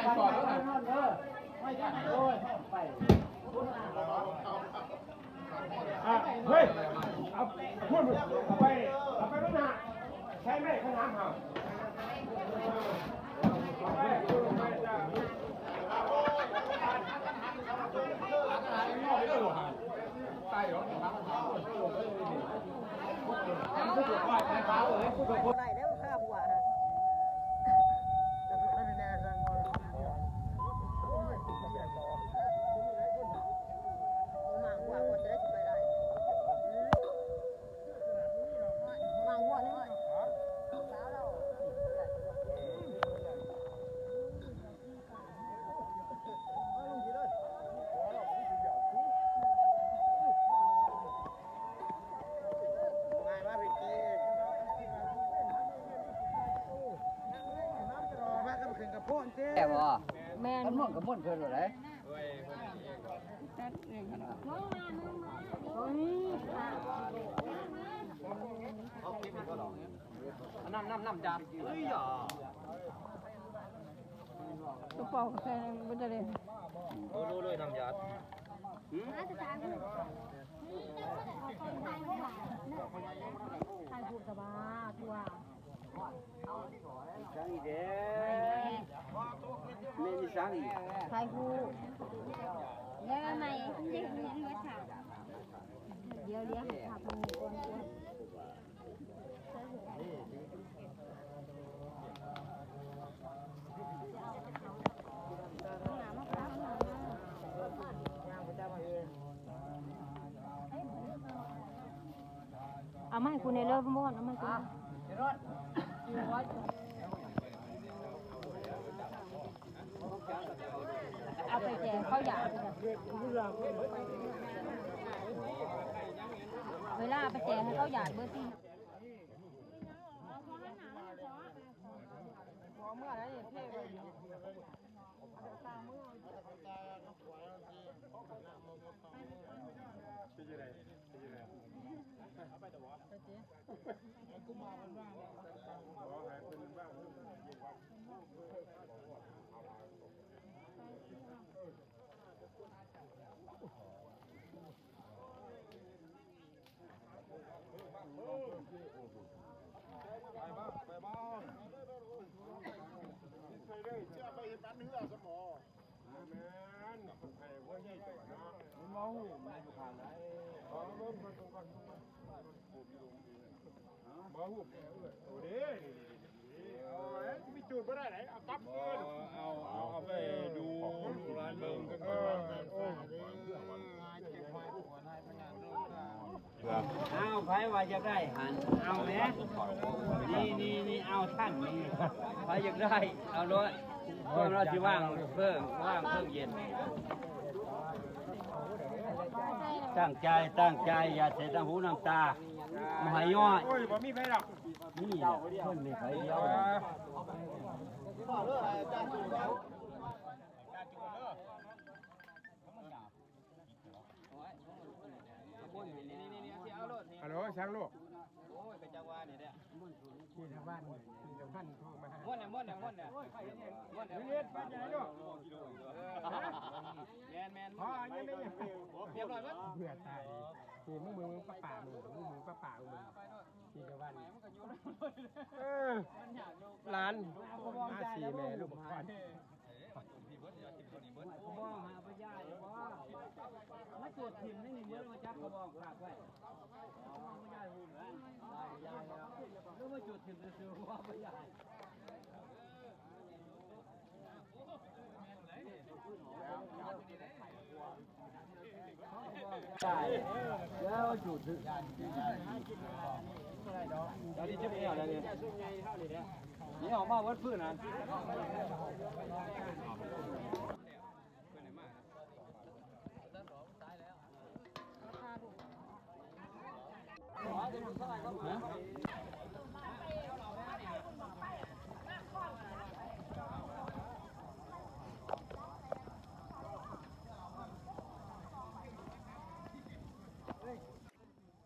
ເຮີ້ຍ ເອົາພຸ້ນ ເອົາໄປ ເອົາໄປເບິ່ງໜ້າ ໃຊ້ໄມ້ຂະໜາມເຮົາ ໄດ້ແລ້ວຄ່າຫົວ ແມ່ນບໍ່? ແມ່ນ ຄັນມ່ວນກໍມ່ວນເພິ່ນໂລດເດ້. ນ້ຳ ນ້ຳ ນ້ຳຢາດ ເອີຍ ກະເປົາກາແຟບໍ່ໄດ້ເລີຍ ໂດຍ ໂດຍ ໂດຍ ນ້ຳຢາດ ຖ່າຍຮູບສະບາຍ ຕົວະ ສັງອີກແດ່ ແມ່ນອີສັງອີກ ຖ່າຍຮູບ ແລ້ວໃໝ່ ດຽວ ດຽວ ຖ້າເພິ່ນມີຄົນ ເອົາມາໃຫ້ກູແດ່ເລີ ເອົາມາໃຫ້ກູ ເອົາໄປແຈກເຂົາຢາກ ເວລາເອົາໄປແຈກໃຫ້ເຂົາຢາກເບີດຕິ. ເອົາ ໃຜວ່າຢາກໄດ້ຫັ້ນ ເອົາແຫຼະ ນີ້ ນີ້ ນີ້ ເອົາທັນນີ້ ໃຜຢາກໄດ້ ເອົາໂລດ ເພິ່ນວ່າຊິວາງເພິ່ງ ວາງເພິ່ງເຢັນ ຕັ້ງໃຈ ຕັ້ງໃຈ ຢ່າເສຍນ້ຳຫູນ້ຳຕາ ບໍ່ໃຫ້ຍ້ອຍ ໂອ້ຍ ບໍ່ມີໃຜດອກ ນີ້ແຫຼະ ເພິ່ນມີໃຜດຽວ. ຮາໂຫຼ ຊ່າງລູກ ໂອ້ຍ ກະຈັກວ່ານີ້ແຫຼະ ທີ່ຊາວບ້ານ ທີ່ຊາວພັນໂທມາ ມ່ວນແຫຼະ ມ່ວນແຫຼະ ມ່ວນແຫຼະ ມ່ວນແຫຼະ ເຮັດໄປໃຫຍ່ເນາະ ແມ່ນໆ ພໍ ຍັງໄດ້ ຮຽບຮ້ອຍເບິດ ເບື່ອຕາຍ ນີ້ ມຶງ ມຶງ ປະປາ ມຶງ ມຶງ ປະປາ ມຶງ ທີ່ຊາວບ້ານ ເອີ ຫຼານ ມາສີ່ແມ່ລູກ ກະບອງຫາໄປຢາຍບໍ່ ມາໂຈດຖິ້ມໃນນີ້ເບິດ ມາຈັບກະບອງຝາກໄວ້ ກະບອງໄປຢາຍຫຸ່ນແລ້ວ ຫຼືວ່າໂຈດຖິ້ມຊື່ໆ ບໍ່ໄປຢາຍ. ນີ້ອອກມາເບິດພື້ນຫັ້ນ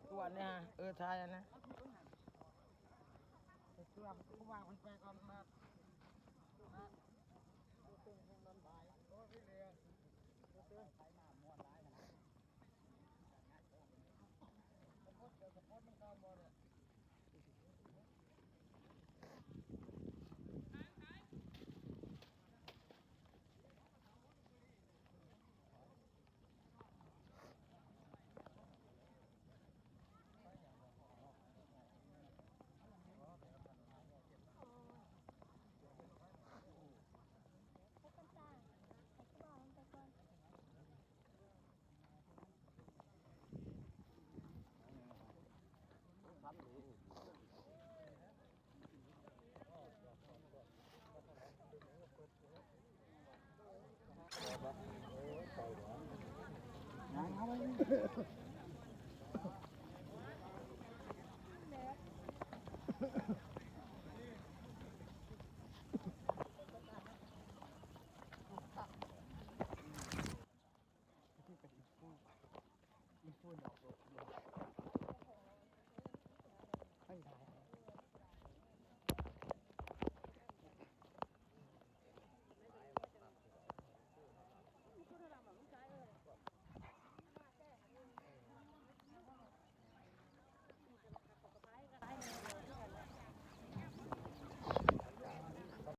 ຕົວະນີ້ ເອີ ຖ່າຍອັນນັ້ນ ໄປຕົວະ ເພິ່ນວ່າເພິ່ນໄປກ່ອນ ມາ ມາ.